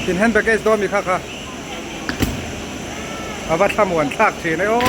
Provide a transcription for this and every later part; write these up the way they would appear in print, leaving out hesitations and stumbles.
In hand baggage dawn mi kha kha a va thlamuan thlak thin e aw.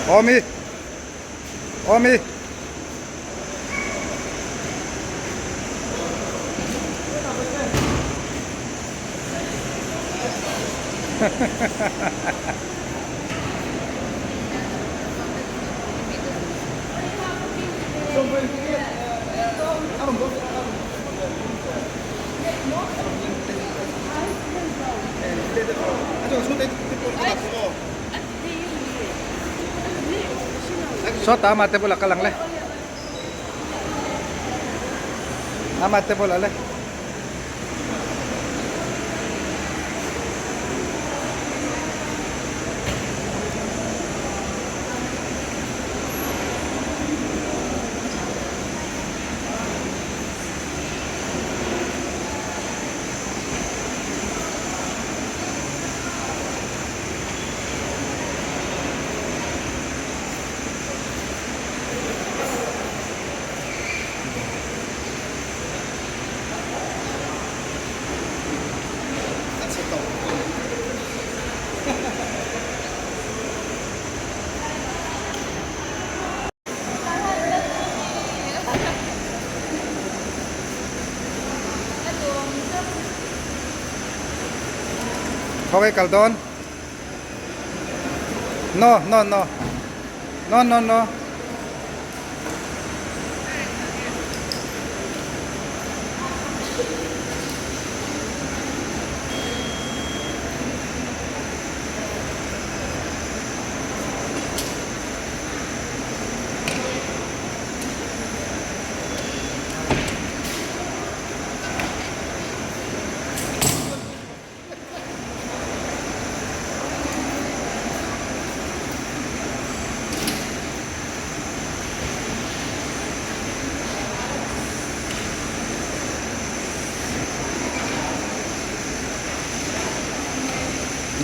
Awmi Awmi Sawtah ama te bulah kal ang le. Ama te bulah le. Khaw kal dawn? No, no, no. No, no, no.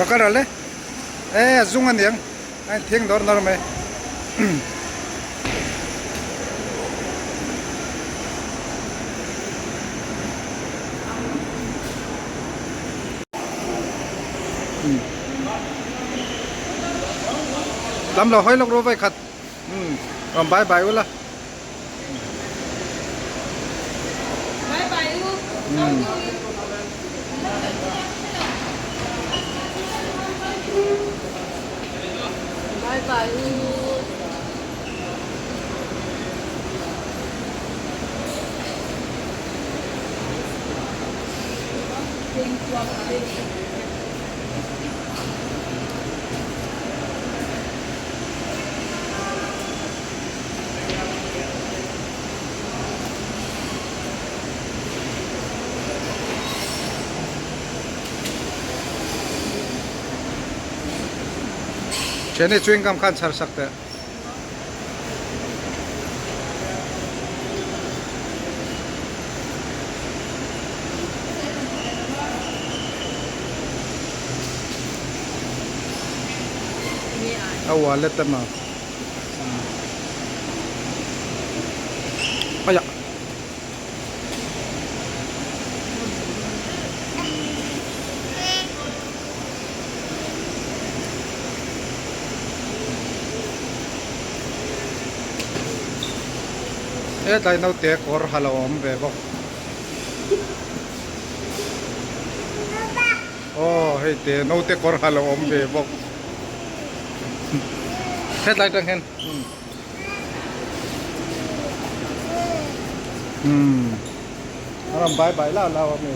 Lo kal rawh le. E a zung aniang a in thing dawr nawr mai. Lam lo hawi lawk ru vai khat. Rawn bye bye ula. Bye bye u. Bye bye u. Thiani chewing gum khan chhar sak teh. A wallet a ma. Aya. Hetlai naute kawr ha lo awm ve bawk. Aw hei te naute kawr ha lo awm ve bawk. Hetlai tang hian umm a rawn bai bai lau lau a mi.